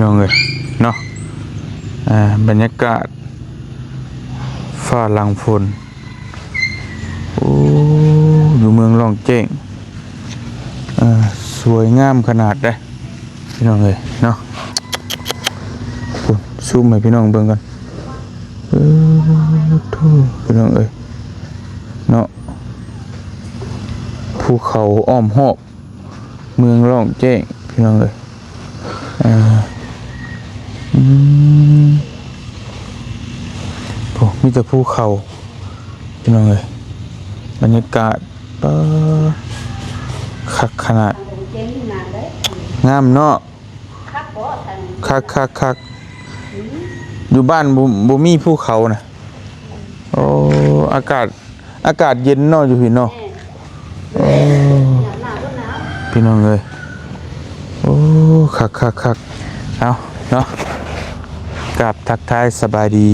น้องเอ้ยเนาะ อ่า บรรยากาศฟ้าหลังฝน โอ้ อยู่เมืองล่องแจ้ง อ่า สวยงามขนาดเด้ พี่น้องเอ้ยเนาะ โอ้ ซูมให้พี่น้องเบิ่งก่อน เออ โธ่ พี่น้องเอ้ยเนาะ ภูเขาอ้อมรอบ เมืองล่องแจ้ง พี่น้องเอ้ย อ่า อืม โอ้ มีแต่ภูเขา พี่น้องเอ้ย บรรยากาศ ป๊าด คักขนาด งามเนาะ คัก คัก คัก อยู่บ้านบ่ บ่มีภูเขานะ โอ้ อากาศ อากาศเย็นเนาะ อยู่พี้เนาะ โอ้ พี่น้องเอ้ย โอ้ คัก คัก คัก เอาเนาะ กราบทักทายสบายดี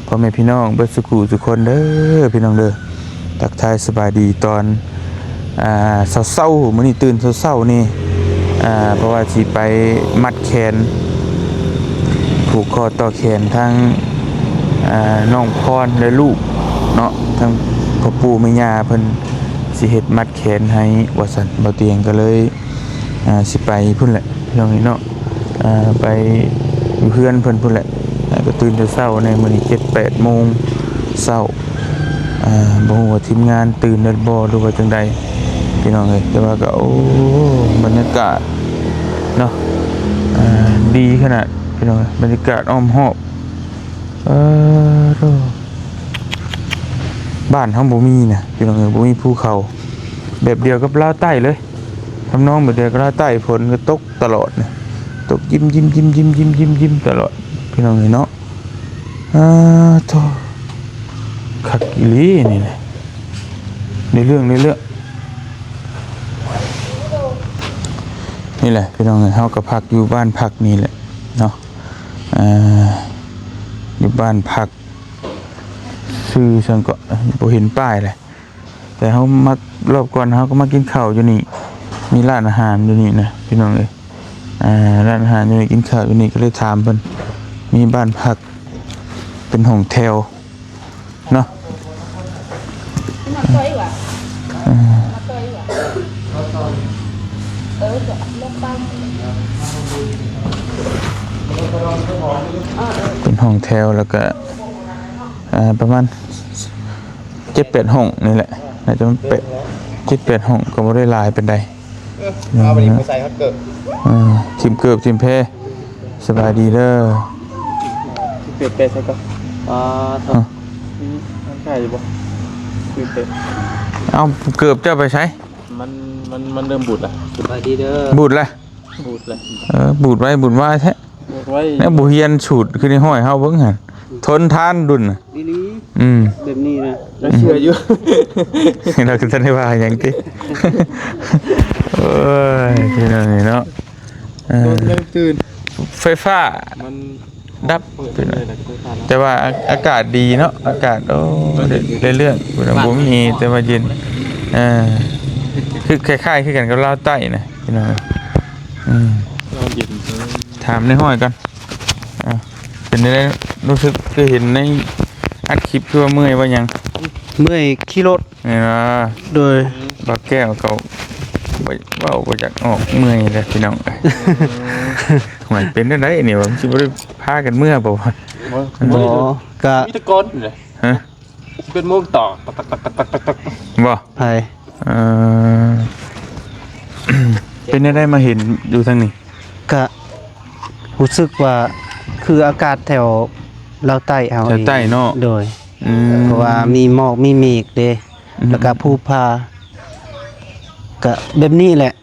พ่อแม่พี่น้องเบิดสุขุสุคนเด้อ พี่น้องเด้อ ทักทายสบายดีตอน อ่า เช้าๆ มื้อนี้ตื่นเช้าๆ นี่ อ่า เพราะว่าสิไปมัดแขน ผูกข้อต่อแขนทั้ง อ่า น้องพรและลูกเนาะ ทั้งพ่อปู่แม่ย่าเพิ่นสิเฮ็ดมัดแขนให้ว่าซั่น บ่าวเตียงก็เลย อ่า สิไปพุ้นแหละ พี่น้องเนาะ อ่า ไปอยู่เฮือนเพิ่นพุ้นแหละ อ่า ก็ตื่นแต่เช้าในมื้อนี้ เจ็ดแปดโมงเช้า อ่า บ่ฮู้ว่าทีมงานตื่นแล้วบ่ หรือว่าจั่งใด พี่น้องเอ้ย แต่ว่าก็ โอ้ บรรยากาศเนาะ อ่า ดีขนาด พี่น้องเอ้ย บรรยากาศอ้อมรอบ เออ โธ่ บ้านเฮาบ่มีนะ พี่น้องเอ้ย บ่มีภูเขา แบบเดียวกับลาวใต้เลย ทำนองแบบเดียวกับลาวใต้ ฝนก็ตกตลอดนะ ตกยิมๆๆๆๆๆ ตลอด พี่น้องเอ้ยเนาะ อ่า โธ่ คักอีหลีนี่นะ ในเรื่อง ในเรื่อง นี่แหละ พี่น้องเอ้ย เฮาก็พักอยู่บ้านพักนี่แหละเนาะ อ่า อยู่บ้านพัก ชื่อซั่นก็บ่เห็นป้ายเลย แต่เฮามารอบก่อนเฮาก็มากินข้าวอยู่นี่ มีร้านอาหารอยู่นี่นะ พี่น้องเอ้ย อ่า ร้านอาหารอยู่นี่ กินข้าวอยู่นี่ ก็เลยถามเพิ่น มีบ้านพักเป็นห้องแถวเนาะ มาต่อยว่ะ อ่า มาต่อยว่ะ เออ จะลงไป อ่า เออ เป็นห้องแถว แล้วก็ อ่า ประมาณเจ็ดแปดห้องนี่แหละ น่าจะมันแปด เจ็ดแปดห้อง ก็บ่ได้หลายปานใด เออ เอาไปนี่ไปใส่ฮอตเกิบ เออ ทิ่มเกิบ ทิ่มแพ สบายดีเด้อ ทิ่มเกิบไปใส่ก็ อ่า เอ้า อืม มันใช่อยู่บ่ ทิ่มเกิบ เอาเกิบเจ้าไปใส่ มัน มัน มันเริ่มบูดละ สบายดีเด้อ บูดละ บูดละ เออ บูดไว้ บูดไว้แท้ บูดไว้ แล้วบ่เฮียนสูตรคือในห้อยเฮาเบิ่งหั่น ทนทานดุนน่ะ อีหลี อืม แบบนี้นะ ก็เชื่ออยู่ เราคือท่านได้ว่าหยังติ โอ้ย พี่น้องเนาะ เออ โดนเรื่องตื่น ไฟฟ้า มัน ดับ เปิดไปเลยแล้วก็ไปผ่านแล้ว แต่ว่าอา- อากาศดีเนาะ อากาศ โอ้ ได้ ได้เรื่อง บ่มี แต่ว่าเย็น เออ คือคล้ายๆ คือกันกับลาวใต้นะพี่น้อง อืม ลาวเย็น ถามในห้อยก่อน อ่ะ เป็นไง รู้สึก คือเห็นในอัดคลิป คือว่าเมื่อยว่าหยัง เมื่อยขี่รถ นี่นะ โดย บ่าวแก้วเขาบ่ เว้าบ่อยากออก เมื่อยแหละพี่น้อง อืม ห่วย เป็นจั่งใดนี่วะ มันสิบ่ได้พากันเมือบ่วะ บ่ บ่ กะ มีแต่ก่อนเลย ฮะ สิบเอ็ดโมงต่อ ตัก ตัก ตัก ตัก ตัก ตัก บ่ ไผ เอ่อ เป็นจั่งใดมาเห็นอยู่ทางนี้ กะ รู้สึกว่าคืออากาศแถวลาวใต้เฮา แถวใต้เนาะ โดย อืม เพราะว่ามีหมอกมีเมฆเด้ อืม แล้วก็ภูผา ก็แบบนี้แหละ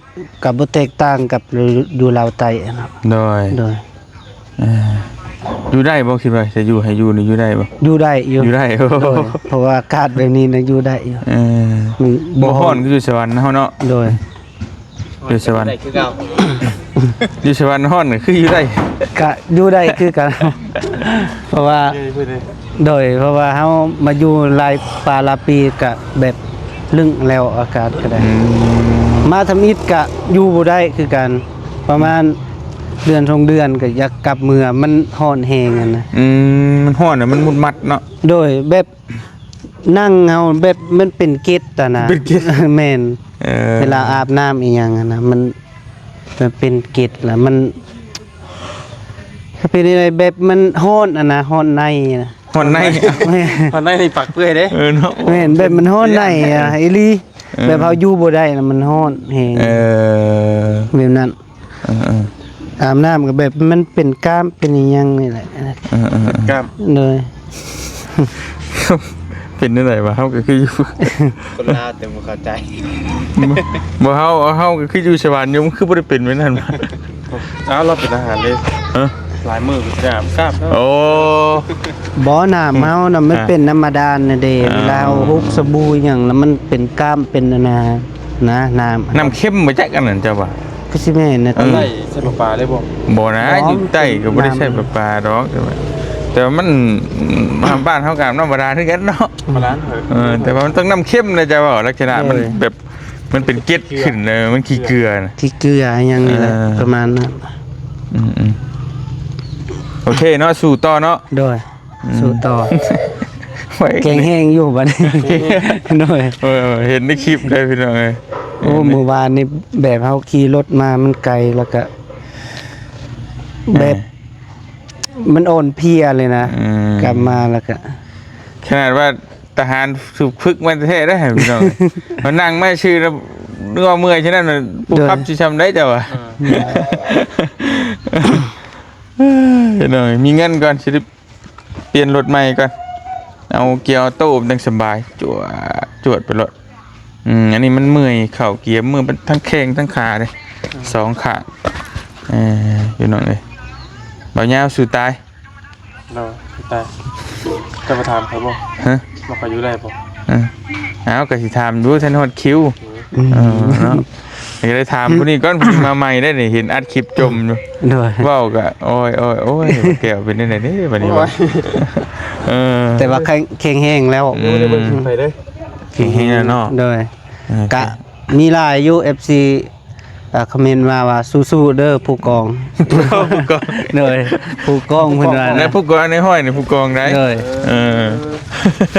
ก็บ่แตกต่างกับอยู่ลาวใต้เนาะ โดย โดย เอ่อ อยู่ได้บ่ คิดว่าจะอยู่ ให้อยู่นี่อยู่ได้บ่ อยู่ได้อยู่ อยู่ได้ โดย เพราะว่าอากาศแบบนี้นะอยู่ได้อยู่ เออ มันบ่ บ่ฮ้อน ฮ้อนคืออยู่สวรรค์เฮาเนาะ โดย อยู่สวรรค์ ได้คือเก่า อยู่สวรรค์ฮ้อนก็คืออยู่ได้ กะอยู่ได้คือกัน เพราะว่า เอ้ย พูดเลย โดย เพราะว่าเฮามาอยู่หลายปาหลายปีกะแบบลึงแล้วอากาศก็ได้ อืม มาทำอิฐกะอยู่บ่ได้คือกัน ประมาณ ເດືອນສອງເດືອນກໍຢາກກັບເມືອ ມັນຮ້ອນແຮງຫັ້ນນະ. ອືມ ມັນຮ້ອນນະ ມັນມຸດມັດເນາະ. ໂດຍ ແບບ ນັ່ງເຮົາແບບມັນເປັນເກັດຫັ້ນນະ. ເປັນເກັດ. ແມ່ນ. ເອີ ເວລາອາບນ້ຳອີ່ຫຍັງຫັ້ນນະ ມັນ ມັນເປັນເກັດລະ ມັນ ເປັນຈັ່ງໃດ ແບບມັນຮ້ອນຫັ້ນນະ ຮ້ອນໃນນະ. ຮ້ອນໃນ. ແມ່ນ. ຮ້ອນໃນນີ້ປາກເປື່ອຍເດ້. ເອີເນາະ. ແມ່ນ ແບບມັນຮ້ອນໃນ ເອີ ອີ່ຫຼີ. ເອີ ແບບເຮົາຢູ່ບໍ່ໄດ້ນະ ມັນຮ້ອນແຮງ. ເອີ ແບບນັ້ນ. ເອີໆ ອາບນ້ຳກໍແບບມັນເປັນກ້າມເປັນອີ່ຫຍັງນີ້ແຫຼະ. ເອີໆ ເປັນກ້າມ. ໂດຍ. ເປັນແນວໃດວະ? ເຮົາກໍຄືຢູ່ ຄົນລາວແຕ່ບໍ່ເຂົ້າໃຈ. ບໍ່ ເຮົາ ເຮົາກໍຄືຢູ່ສະຫວັນຢູ່ ມັນຄືບໍ່ໄດ້ເປັນແບບນັ້ນວະ? ອ້າວ ລາວເປັນທະຫານເດ້. ຮະ? ຫຼາຍມື້ກໍຈະອາບນ້ຳ. ໂອ້ ບໍ່ ນ້ຳເຮົານະ ມັນ ອ່າ ເປັນນຳມາດານະເດ້. ອ່າ ເວລາເຮົາຮຸກສະບູຫຍັງລະ ມັນເປັນກ້າມເປັນອັນນະ ນະ ນ້ຳ ນ້ຳເຄັມບໍ່ຈັກອັນນັ້ນເຈົ້າວ່າ? ຄືຊິແມ່ນນະ. ເອີ ໄດ້ໃສ່ປະປາໄດ້ບໍ່? ບໍ່ນະ ບໍ່ ຢູ່ໃຕ້ກໍບໍ່ໄດ້ໃຊ້ປະປາດອກ. ແຕ່ວ່າ ແຕ່ວ່າມັນ ບ້ານເຮົາກໍອາບນ້ຳບາດານຄືກັນເນາະ. ບາດານ. ເອີ ແຕ່ວ່າມັນຕ້ອງນ້ຳເຄັມນະ ເຈົ້າວ່າ ລັກສະນະມັນ ໂດຍ ແບບ ມັນເປັນເກັດຂຶ້ນເລີຍ ມັນຂີ້ເກືອນະ ຂີ້ເກືອຫຍັງນີ້ແຫຼະ. ເອີ ປະມານນັ້ນ. ອືມໆ ໂອເຄເນາະ ສູ້ຕໍ່ເນາະ. ໂດຍ. ອືມ ສູ້ຕໍ່. ໄວ້ ແຂງແຮງຢູ່ບັດນີ້. ໂດຍ. ເອີ ເຫັນໃນຄລິບເດ້ພີ່ນ້ອງເອີຍ. ໂອ້ ເຫັນໃນ ມື້ວານນີ້ແບບເຮົາຂີ່ລົດມາມັນໄກ ແລ້ວກະແບບ ເອີ ມັນອ່ອນເພຍເລີຍນະ. ອືມ ກັບມາແລ້ວກະ ຂະໜາດວ່າ ທະຫານຝຶກມາແທ້ເດ້ພີ່ນ້ອງ. ມານັ່ງມາຊື່ແລ້ວ ນຶກວ່າເມື່ອຍ ສະນັ້ນ ຜູ້ຂັບຊິຊ່ຳໃດເຈົ້າວ່າ. ເອີ ພີ່ນ້ອງ ມີເງິນກ່ອນ ຊິໄດ້ປ່ຽນລົດໃໝ່ກ່ອນ. ເອົາເກຍອໍໂຕ້ຈັ່ງສະບາຍ ຈວດ ຈວດໄປໂລດ. ອືມ ອັນນີ້ມັນເມື່ອຍ ເຂົ້າເກຍ ເມື່ອຍທັງແຂ້ງທັງຂາເດ້ ສອງຂາ. ເອີ ພີ່ນ້ອງເອີຍ ບ່າວຍາວສູ້ຕາຍ. ໂດຍ ຕາຍ. ເຈົ້າໄປຖາມເຂົາບໍ່? ຮະ? ວ່າເຂົາຢູ່ໄດ້ບໍ່? ເອີ ອ້າວ ກໍຊິຖາມຢູ່ ທັນຮອດຄິວ. ອືມ ເອີ ເນາະ ກໍໄດ້ຖາມຜູ້ນີ້ກ່ອນ ຜູ້ນີ້ມາໃໝ່ໄດ໋ນີ້ ເຫັນອັດຄລິບຈົ່ມຢູ່. ໂດຍ. ເວົ້າກໍ ໂອ້ຍ ໂອ້ຍ ໂອ້ຍ ແກ້ວເປັນຈັ່ງໃດເດ້ບັດນີ້. ໂອ້ຍ ເອີ ແຕ່ວ່າແຂງ ແຂງແຮງແລ້ວ. ອືມ ບໍ່ໄດ້ເບິ່ງໄປເດ້ ແຂງແຮງແລ້ວເນາະ. ໂດຍ. ເອີ ກະມີຫຼາຍຢູ່ ເອັຟຊີ ອ່າ ຄອມເມັນມາວ່າ ສູ້ໆເດີຜູ້ກອງ. ຜູ້ກອງ. ໂດຍ ຜູ້ກອງເພິ່ນວ່ານະ. ແລະຜູ້ກອງໃນຫ້ອຍນີ້ຜູ້ກອງໃດ໋. ໂດຍ. ເອີ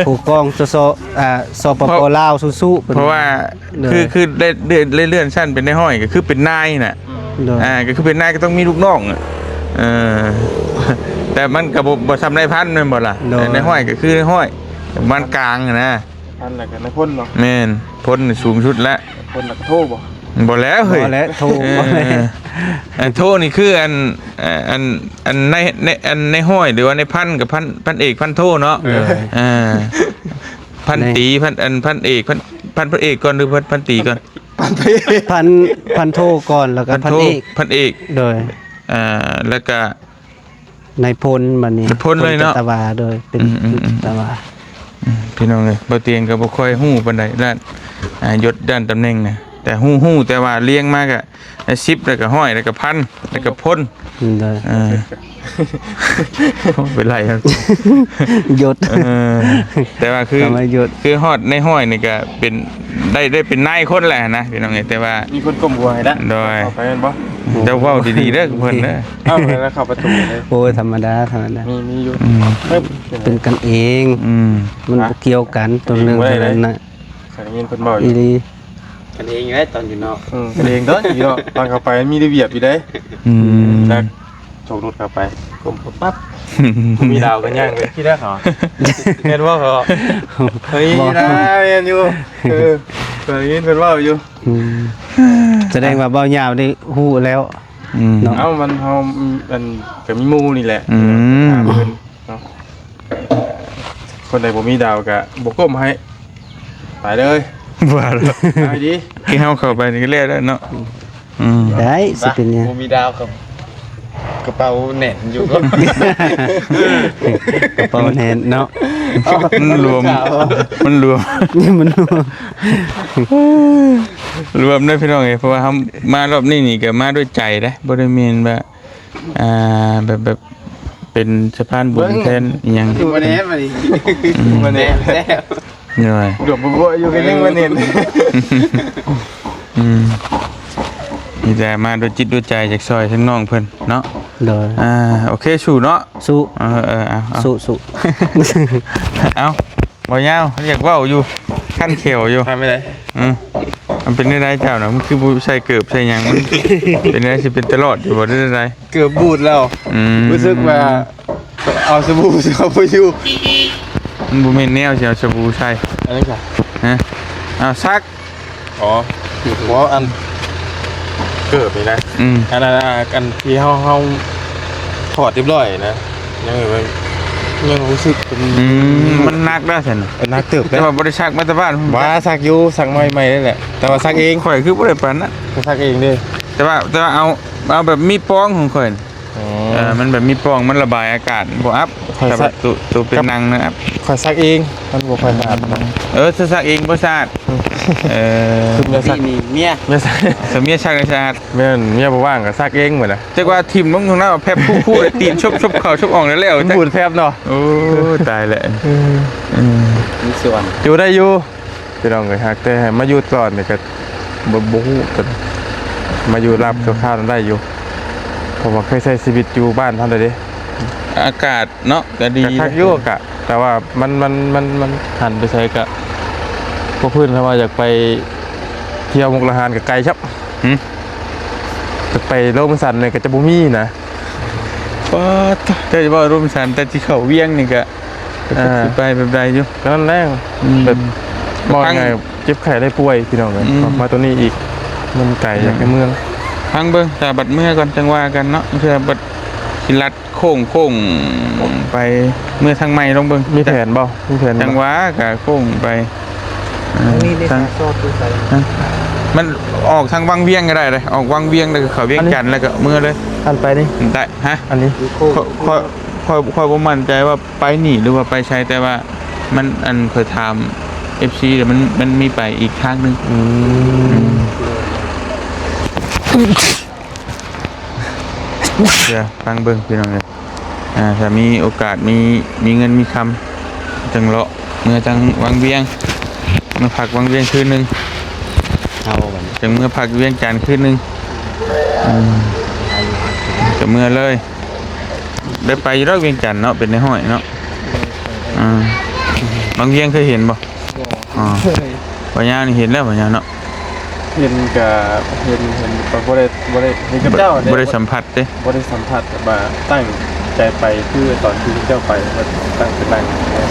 ຜູ້ກອງ ສ ສ ອ່າ ສປປ ລາວ ສູ້ໆ. ເພາະວ່າ ໂດຍ ຄື ຄືໄດ້ ໄດ້ເລື່ອນຊັ້ນເປັນນາຍຮ້ອຍ ກໍຄືເປັນນາຍນະ. ໂດຍ. ອ່າ ກໍຄືເປັນນາຍກໍຕ້ອງມີລູກນ້ອງ. ເອີ ແຕ່ມັນກໍບໍ່ ບໍ່ຊ່ຳນາຍພັນແມ່ນບໍ່ລະ? ໂດຍ. ແຕ່ນາຍຮ້ອຍກໍຄືນາຍຮ້ອຍ ປະມານກາງນະ. ພັນແລ້ວກໍນາຍພົນເນາະ. ແມ່ນ ພົນນີ້ສູງສຸດແລ້ວ. ພົນແລ້ວກໍໂທບໍ່? ບໍ່ແລ້ວເຮີ້ຍ ບໍ່ແລ້ວ ໂທ. ເອີ ອັນໂທນີ້ຄືອັນ ອັນ ອັນນາຍ ນາຍ ອັນນາຍຮ້ອຍ ຫຼືວ່ານາຍພັນ ກັບພັນ ພັນເອກ ພັນໂທເນາະ. ເອີ ອ່າ ພັນຕີ ພັນ ອັນພັນເອກ ພັນ ພັນເອກກ່ອນ ຫຼືພັນ ພັນຕີກ່ອນ? ພັນ ພັນໂທກ່ອນ ແລ້ວກໍພັນເອກ ພັນເອກ. ໂດຍ. ອ່າ ແລ້ວກໍ ນາຍພົນ ບັດນີ້ ນາຍພົນເລີຍເນາະ ພົນຈັດຕະວາ. ໂດຍ ເປັນ ອືມໆໆ ຈັດຕະວາ. ອືມ ພີ່ນ້ອງເອີຍ ບໍ່ຕຽງກໍບໍ່ຄ່ອຍຮູ້ປານໃດ ດ້ານ ອ່າ ຍົດ ດ້ານຕຳແໜ່ງນະ ແຕ່ຮູ້ ຮູ້ແຕ່ວ່າລຽງມາກໍ ສິບ ແລ້ວກໍຮ້ອຍ ແລ້ວກໍພັນ ແລ້ວກໍພົນ. ໂດຍ. ເອີ ເປັນໄລຄັບ ຍົດ. ເອີ ແຕ່ວ່າຄື ຄຳວ່າຍົດ ຄືຮອດນາຍຮ້ອຍນີ້ກໍເປັນ ໄດ້ ໄດ້ເປັນນາຍຄົນແລ້ວນະ ພີ່ນ້ອງເອີຍ ແຕ່ວ່າມີຄົນກົ້ມຫົວໃຫ້ລະ. ໂດຍ. ເຂົ້າໄປແມ່ນບໍ່? ເຈົ້າເວົ້າດີໆເດີເພິ່ນເດີ. ເອົາແລ້ວເຂົ້າປະຕູເລີຍ. ໂອ້ຍ ທຳມະດາ ທຳມະດາ. ມີ ມີຢູ່. ອືມ ເອີ ເປັນກັນເອງ. ອືມ ມັນບໍ່ກ່ຽວກັນ ຕົວເລື່ອງຕົວນັ້ນນະ. ຂ້ອຍໄດ້ຍິນເພິ່ນເວົ້າຢູ່ ອີ່ຫຼີ ກັນເອງແຫຼະຕອນຢູ່ນອກ. ອືມ ກັນເອງຕອນຢູ່ນອກ ຕອນເຂົ້າໄປມີລະບຽບຢູ່ເດ້. ອືມ ຈັກ ໂຊກລົດເຂົ້າໄປ ກົ້ມປັບປັບ ມີດາວກໍຍ່າງໄປທີ່ແລກເຂົາ ແມ່ນບໍ່ເຂົາ? ເຮີ້ຍ ນາ ແມ່ນຢູ່. ເອີ ກໍໄດ້ຍິນເພິ່ນເວົ້າຢູ່. ອືມ ສະແດງວ່າເວົ້າຍາວນີ້ຮູ້ແລ້ວ. ອືມ ເນາະ ເອົ້າ ມັນ ເຮົາ ອັນ ກໍມີໝູ່ນີ້ແຫຼະ. ອືມ ຖາມເພິ່ນເນາະ ຄົນໃດບໍ່ມີດາວກໍບໍ່ກົ້ມໃຫ້ ໄປເລີຍ. ວ່າແລ້ວ ໄປດີ ຄືເຮົາເຂົ້າໄປນີ້ກໍແລ້ວແລ້ວເນາະ. ອືມ ອືມ ໄດ້ ຊິເປັນຫຍັງ ບໍ່ມີດາວກໍ ກະເປົາແໜ້ນຢູ່. ກະເປົາແໜ້ນເນາະ ມັນລວມ ມັນລວມ ນີ້ມັນລວມ ລວມເດີພີ່ນ້ອງເອີຍ. ເພາະວ່າເຮົາມາລອບນີ້ນີ້ກໍມາດ້ວຍໃຈເດ້ ບໍ່ໄດ້ແມ່ນວ່າ ອ່າ ແບບ ແບບເປັນສະພານບຸນແທນອີ່ຫຍັງ. ບໍ່ແໜ້ນ ບໍ່ແໜ້ນແລ້ວ ໂດຍ ດວງບໍ່ບໍ່ຢູ່ກໍຍັງບໍ່ແໜ້ນ. ອືມ ມີແຕ່ມາດ້ວຍຈິດດ້ວຍໃຈ ຢາກຊ່ອຍທາງນ້ອງເພິ່ນເນາະ. ໂດຍ ອ່າ ໂອເຄ ສູ້ເນາະ ສູ້ ເອີໆ ເອົາ ສູ້ໆ ເອົາ ບໍ່ຍາວ ຢາກເວົ້າຢູ່ ຄັນແຂ້ວຢູ່. ທຳໄປໄດ້ ອືມ ມັນເປັນແນວໃດເຈົ້ານະ? ມັນຄືບໍ່ໃສ່ເກີບໃສ່ຫຍັງ? ມັນເປັນແນວຊິເປັນຕະຫຼອດຢູ່ບໍ່ ຫຼືແນວໃດ? ເກີບບູດແລ້ວ ອືມ ຮູ້ສຶກວ່າ ເອົາສະບູ ເອົາບໍ່ຢູ່ ມັນບໍ່ແມ່ນແນວຊິເອົາສະບູໃສ່. ອັນນີ້ກະ ຮະ ເອົາຊັກ ອໍ ບໍ່ ອັນເກີບນີ້ນະ ອືມ ອັນນັ້ນ ອັນທີ່ເຮົາ ເຮົາຖອດຮຽບຮ້ອຍນະ ຍັງແບບ ຍັງຮູ້ສຶກເປັນ ອືມ ມັນໜັກເດ້ຊັ້ນນະ ເອີ ໜັກເຕີບ ແຕ່ວ່າບໍ່ໄດ້ຊັກມາແຕ່ບ້ານ ບໍ່ ຊັກຢູ່ ຊັກໃໝ່ໆ ນີ້ແຫຼະ ແຕ່ວ່າຊັກເອງ. ຂ້ອຍຄືບໍ່ໄດ້ປານນັ້ນ ຂ້ອຍຊັກເອງເດ້ ແຕ່ວ່າ ແຕ່ວ່າເອົາ ເອົາແບບມີປ່ອງຂອງຂ້ອຍ. ອໍ ເອີ ມັນແບບມີປ່ອງ ມັນລະບາຍອາກາດບໍ່ອັບ. ຂ້ອຍ ແຕ່ວ່າ ຊັກ ໂຕ ໂຕເປັນໜັງນະອັບ. ຂ້ອຍຊັກເອງ ມັນບໍ່ຄ່ອຍສະອາດປານໃດ. ເອີ ເຈົ້າຊັກເອງບໍ່ສະອາດ. ອືມ ເອີ ຄືເມຍຊັກ ເມຍ ເມຍຊັກ ເອີ ເຈົ້າເມຍຊັກໄດ້ສະອາດ. ແມ່ນ ເມຍບໍ່ວ່າງກໍຊັກເອງໝົດນະ. ຈັກວ່າຖິ້ມລົງຂ້າງໜ້າແຟັບ ຜູ້ໆ ແລ້ວຕີນຊົບໆ ເຂົ້າຊົບອອກແລ້ວ ໂອ້ຍ ຕາຍແລ້ວ. ເອີ ເອີ ມັນສ່ວນ ຢູ່ໄດ້ຢູ່. ພີ່ນ້ອງເອີຍ ຫາກແຕ່ໃຫ້ມາຢູ່ຕະຫຼອດນີ້ກໍບໍ່ ບໍ່ຮູ້ກັນ ມາຢູ່ລາວຊົ່ວຄາວນັ້ນໄດ້ຢູ່ ເພາະວ່າເຄີຍໃຊ້ຊີວິດຢູ່ບ້ານເຮົາແລ້ວເດ້. ອາກາດເນາະກໍດີ ກໍຄັກຢູ່ ກໍ ແຕ່ວ່າມັນ ມັນ ມັນ ມັນຫັນໄປໃສກໍ ພວກເພິ່ນວ່າຢາກໄປທ່ຽວມຸກດາຫານກໍໄກຄັບ. ຫື ຈະໄປໂຣບິນສັນນີ້ກໍຈະບໍ່ມີນະ. ປາດໂທ້ ເຈົ້າຈະເວົ້າໂຣບິນສັນ ແຕ່ຊິເຂົ້າວຽງນີ້ກະ ເອີ ຊິໄປແບບໃດຢູ່ ກໍນັ້ນແຫຼະ ອືມ ແບບ ເວົ້າງ່າຍ ເຈັບໄຂ້ໄດ້ປ່ວຍ ພີ່ນ້ອງເອີຍ ອືມ ມາຕົວນີ້ອີກ ມັນໄກຈາກໃນເມືອງ. ຟັງເບິ່ງ ຖ້າບັດເມືອກ່ອນ ຈັ່ງວ່າກັນເນາະ ເທື່ອບັດຊິລັດໂຄ້ງ ໂຄ້ງໄປເມືອທາງໃໝ່ ລອງເບິ່ງ ມີແຜນບໍ່? ມີແຜນບໍ່? ຈັ່ງວ່າກະໂຄ້ງໄປ ເອີ ທາງນີ້ໄດ້ສາຍຊອດຢູ່ໃສ? ຮະ ມັນອອກທາງວັງວຽງກໍໄດ້ເດ້ ອອກວັງວຽງແລ້ວກໍເຂົ້າວຽງຈັນ ແລ້ວກໍເມືອເລີຍ. ອັນໄປນີ້ ໄດ້ ຮະ ອັນນີ້ ຂ້ອຍ ຂ້ອຍ ຂ້ອຍ ຂ້ອຍບໍ່ໝັ້ນໃຈວ່າໄປນີ້ ຫຼືວ່າໄປໃສ ແຕ່ວ່າມັນ ອັນ ຂ້ອຍຖາມເອັຟຊີ ແລ້ວມັນ ມັນມີໄປອີກທາງໜຶ່ງ. ອືມ ອືມ ດຽວຟັງເບິ່ງ ພີ່ນ້ອງເອີຍ ອ່າ ຖ້າມີໂອກາດ ມີ ມີເງິນມີຄຳ ຈັ່ງເລາະເມືອທາງວັງວຽງ ເມືອພັກວັງວຽງຄືນໜຶ່ງ ເອົາບັດນີ້ ຈັ່ງເມືອພັກວຽງຈັນຄືນໜຶ່ງ. ອືມ ກໍເມືອເລີຍ ໄດ້ໄປຢູ່ດອກວຽງຈັນເນາະ ເປັນນາຍຮ້ອຍເນາະ. ອ່າ ວັງວຽງເຄີຍເຫັນບໍ່? ບໍ່ ອໍ ບໍ່ເຄີຍ. ບໍ່ຍາວນີ້ເຫັນແລ້ວ ບໍ່ຍາວເນາະ? ເຫັນກະເຫັນ ເຫັນ ແຕ່ບໍ່ໄດ້ ບໍ່ໄດ້ເຫັນກັບເຈົ້າເດ້ ບໍ່ໄດ້ສຳຜັດເດ້. ບໍ່ໄດ້ສຳຜັດ ແບບວ່າຕັ້ງໃຈໄປ ຄືຕອນທີ່ເຈົ້າໄປ ແບບຕັ້ງໃຈໄປ.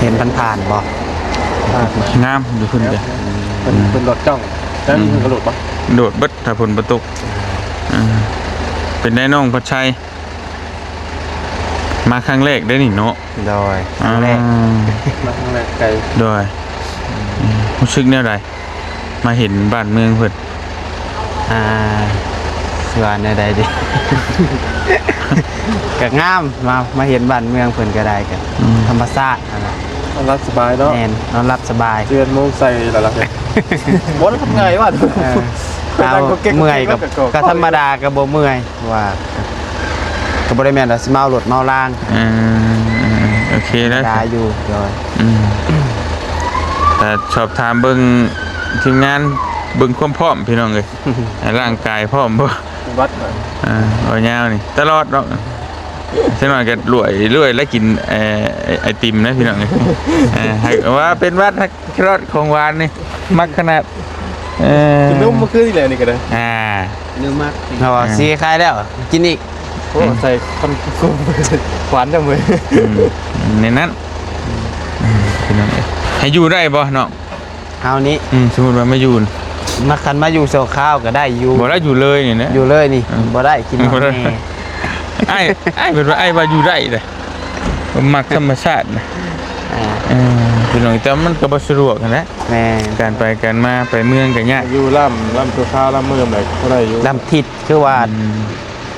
ເຫັນຜ່ານໆບໍ່? ຜ່ານ ງາມຢູ່ພຸ້ນກະ ເພິ່ນ ເພິ່ນໂດດຈ້ອງ ແລ້ວເພິ່ນກໍໂດດບໍ່? ໂດດເບິດ ຖ້າຝົນບໍ່ຕົກ. ອ່າ ເປັນໄດນ້ອງພັດໄຊ? ມາຄັ້ງແລກເດ້ນີ້ເນາະ? ໂດຍ ຄັ້ງແລກ ອ່າ ມາຄັ້ງແລກໄກ. ໂດຍ ອືມ ຮູ້ສຶກແນວໃດ ມາເຫັນບ້ານເມືອງເພິ່ນ? ອ່າ ຊິວ່າແນວໃດດີ ກໍງາມ ມາ ມາເຫັນບ້ານເມືອງເພິ່ນກໍໄດ້ ກໍ ອືມ ທຳມະຊາດຫັ້ນນະ. ນອນຫຼັບສະບາຍເນາະ? ແມ່ນ ນອນຫຼັບສະບາຍ. ສິບເອັດໂມງໃສ່ແລ້ວລະ ບໍ່ໄດ້ທຳງານວ່າ ເອີ ເຮົາເມື່ອຍກໍ ກໍທຳມະດາ ກໍບໍ່ເມື່ອຍ ເພາະວ່າກໍບໍ່ໄດ້ແມ່ນວ່າຊິເມົາລົດເມົາລາງ. ເອີ ໂອເຄແລ້ວ ທຳມະດາຢູ່. ໂດຍ ອືມ ແຕ່ສອບຖາມເບິ່ງທີມງານ ເບິ່ງຄວາມພ້ອມ ພີ່ນ້ອງເອີຍ ຮ່າງກາຍພ້ອມບໍ່? ວັດ ອ່າ ເວົ້າຍາວນີ້ຕະຫຼອດດອກ. ຈັກໜ້ອຍກໍລວຍ ລວຍແລ້ວກິນ ເອີ ໄອຕິມນະ ພີ່ນ້ອງເອີຍ. ເອີ ໃຫ້ວ່າເປັນຫວັດ ແຄຣອດຂອງຫວານນີ້ມັກຂະໜາດ. ເອີ ກິນນົມເມື່ອຄືນນີ້ແຫຼະ ນີ້ກໍໄດ້ ອ່າ ນົມມັກ. ເຮົາວ່າ ອ່າ ຊິຂາຍແລ້ວ ກິນອີກ. ໂອ້ ອືມ ໃສ່ຄອນ ຫວານຈັງເວີຍ. ອືມ ໃນນັ້ນ ອືມ ພີ່ນ້ອງເອີຍ ໃຫ້ຢູ່ໄດ້ບໍ່ນ້ອງ? ເຮົານີ້ ອືມ ສົມມຸດວ່າມາຢູ່ ມາ ຄັນມາຢູ່ຊົ່ວຄາວກໍໄດ້ຢູ່. ບໍ່ໄດ້ ຢູ່ເລີຍນີ້ນະ ຢູ່ເລີຍນີ້ ອືມ ບໍ່ໄດ້ ກິນ ບໍ່ໄດ້ ແນ່. ອ້າຍ ອ້າຍເພິ່ນວ່າ ອ້າຍວ່າຢູ່ໄດ້ເດ້ ມັກທຳມະຊາດນະ. ອ່າ ເອີ ພີ່ນ້ອງ ແຕ່ມັນກໍບໍ່ສະດວກຫັ້ນແຫຼະ. ແມ່ນ ການໄປການມາ ໄປເມືອງກໍຍາກ. ຢູ່ລຳ ລຳຊົ່ວຄາວ ລຳເມືອງແບບບໍ່ໄດ້ຢູ່ ລຳທິດ ຄືວ່າ ອືມ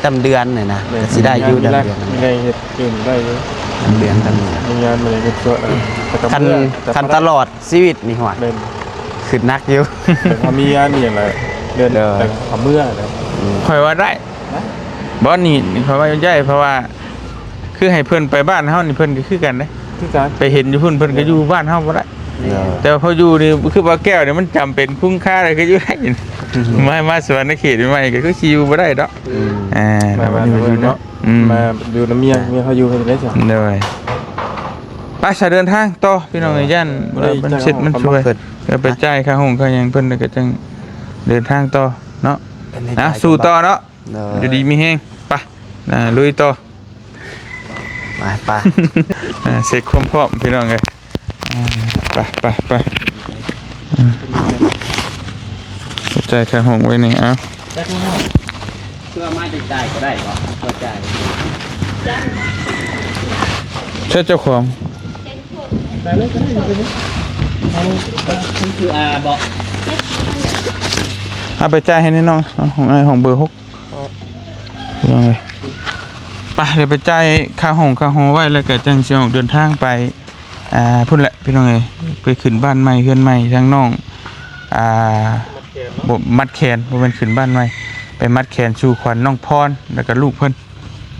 ລຳເດືອນນີ້ນະ. ແມ່ນ ກໍຊິໄດ້ຢູ່ ມີລາຍ ລຳເດືອນ ມີລາຍເຮັດ ກິນໄດ້ຢູ່ ລຳເດືອນ ລຳເດືອນ ມີງານ ມີເຮັດຊ່ວຍ. ເອີ ແຕ່ກໍ ຄັນ ເມື່ອ ຄັນຕະຫຼອດຊີວິດນີ້ ຫ້ວຍ ແມ່ນ ຄຶດໜັກຢູ່. ແຕ່ຖ້າມີງານມີຫຍັງລະ ເດືອນ ໂດຍ ແຕ່ກໍເມື່ອແລ້ວ. ອືມ ຂ້ອຍວ່າໄດ້ ຮະ ບໍ່ ນີ້ ຂ້ອຍວ່າໄດ້ ເພາະວ່າ ຄືໃຫ້ເພິ່ນໄປບ້ານເຮົານີ້ ເພິ່ນກໍຄືກັນເດ້ ຄືກັນ ໄປເຫັນຢູ່ພຸ້ນ ເພິ່ນກໍຢູ່ບ້ານເຮົາບໍ່ໄດ້. ໂດຍ ແຕ່ວ່າພໍຢູ່ນີ້ ຄືບໍ່ແກ້ວນີ້ ມັນຈຳເປັນຄຸ້ມຄ່າເລີຍ ຄືຢູ່ໄດ້ ອືມ ມາ ມາສະຫວັນນະເຂດໃໝ່ໆ ກໍຄືຊິຢູ່ບໍ່ໄດ້ດອກ ອືມ ອ່າ ມາ ມາຢູ່ເນາະ ອືມ ມາຢູ່ນຳເມຍ ເມຍເຮົາຢູ່ເຮັດໄດ້ຊັ້ນ ໂດຍ ໄປສະເດີນທາງຕໍ່ພີ່ນ້ອງເອີຍ ຢ້ານ ເອີ ມັນເສັດມັນຊ່ວຍ ກໍໄປຈ່າຍຄ່າຫ້ອງຄ່າຫຍັງເພິ່ນ ແລ້ວກໍຈັ່ງເດີນທາງຕໍ່ເນາະ ອ່ະ ສູ້ຕໍ່ເນາະ ໂດຍ ຢູ່ດີມີແຮງ ໄປ ອ່າ ລຸຍຕໍ່ ໄປ ໄປ ອ່າ ເຊັກຄວາມພ້ອມພີ່ນ້ອງເອີຍ ອ່າ ໄປ ໄປ ໄປ ອ່າ ຈ່າຍຄ່າຫ້ອງໄວ້ນີ້ ເອົາ ເພື່ອມາຈ່າຍກໍໄດ້ບໍ່? ບໍ່ຈ່າຍ ໃຊ່ເຈົ້າຂອງ ຄື ອ່າ ບໍ່ ເອົາໄປຈ່າຍໃຫ້ແນ່ນອນ ເອົາຂອງອ້າຍ ຂອງເບີຫົກ ພີ່ນ້ອງເອີຍ ໄປ ດຽວໄປຈ່າຍຄ່າຫ້ອງຄ່າຫໍໄວ້ ແລ້ວກໍຈັ່ງຊິອອກເດີນທາງໄປ ອ່າ ພຸ້ນແຫຼະພີ່ນ້ອງເອີຍ ໄປຂຶ້ນບ້ານໃໝ່ເຮືອນໃໝ່ທາງນ້ອງ ອ່າ ບໍ່ ມັດແຂນ ບໍ່ແມ່ນຂຶ້ນບ້ານໃໝ່ ໄປມັດແຂນສູ່ຂວັນນ້ອງພອນ ແລ້ວກໍລູກເພິ່ນ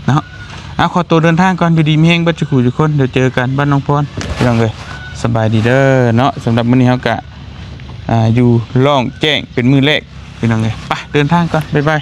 ເນາະ ອ່າ ຂໍຕົວເດີນທາງກ່ອນ ຢູ່ດີມີແຮງເບິດສູ່ຜູ້ສູ່ຄົນ ດຽວເຈີກັນບ້ານນ້ອງພອນ ພີ່ນ້ອງເອີຍ ສະບາຍດີເດີເນາະ ສຳລັບມື້ນີ້ເຮົາກະ ອ່າ ຢູ່ລ່ອງແຈ້ງເປັນມື້ແລກ ພີ່ນ້ອງເອີຍ ໄປ ເດີນທາງກ່ອນ ບາຍບາຍ.